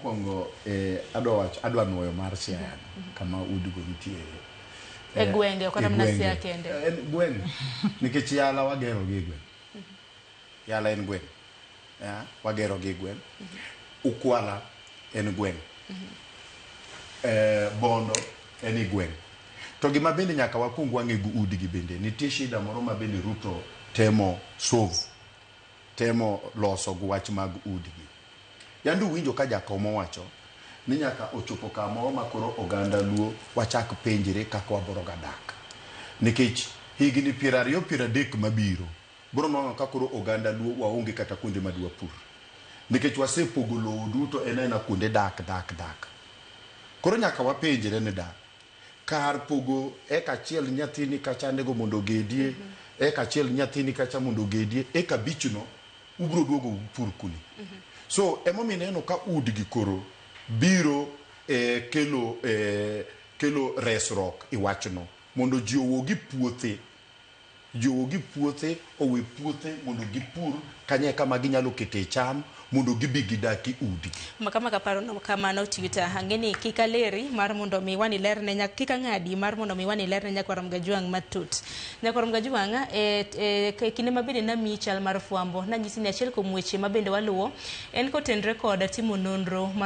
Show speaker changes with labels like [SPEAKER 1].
[SPEAKER 1] Mokwongo adwa wacho, adwa nuoyo mar Siaya no, kama udigo nitiere.
[SPEAKER 2] E gwenge, ok kata
[SPEAKER 1] e
[SPEAKER 2] mana
[SPEAKER 1] gwenge.
[SPEAKER 2] Siaya kende.
[SPEAKER 1] En gweng'. Nikech Yala wagero gi e gweng'. Yala en gweng'. Yeah, wagero gi e gweng'. Ukwala en gweng'. Bondo en e gweng'. To gima bende nyaka wakwong wang'e gi udigi bende, nitie shida moro ma bende Ruto temo solve, temo loso gi wach mag udigi. Yande uwinjo ka jakom owacho ni nyaka ochopo kamoro ma koro oganda Luo wachak penjre kaka waboro ga dak. Nikech higni 20 30 mabiro, biro nwang'o ka koro oganda Luo waonge kata kuonde ma dwapur. Nikech wasepogo lowo duto en aena kuonde dak dak dak. Koro nyaka wapenjre ni da, kar pogo eka achiel nyathini kacha nego mondo ogedie, eka achiel nyathini kacha mondo ogedie, eka 5 no ubro duogo upur kuni. So emomiyo ineno ka udgi koro biro kelo resruok e wachno mondo ji owuog e puothe, ji owuog e puothe, owe puothe mondo gipur kanye kama ginyalo kete cham mondo gibi gidak e udgi.
[SPEAKER 2] Kama kaparo no kamano Twitter, ang'e ni kik aleri mar mondo mi wani lerne nyak kik ang'adi mar mondo mi wani lerne nyakwar Mgajwang' matut. Nyakwar Mgajwang' e kinde ma bende namiyi chal mar fwambo, nanyisi ni achiel kuom weche ma bende waluwo en kotenre kod timo nonro.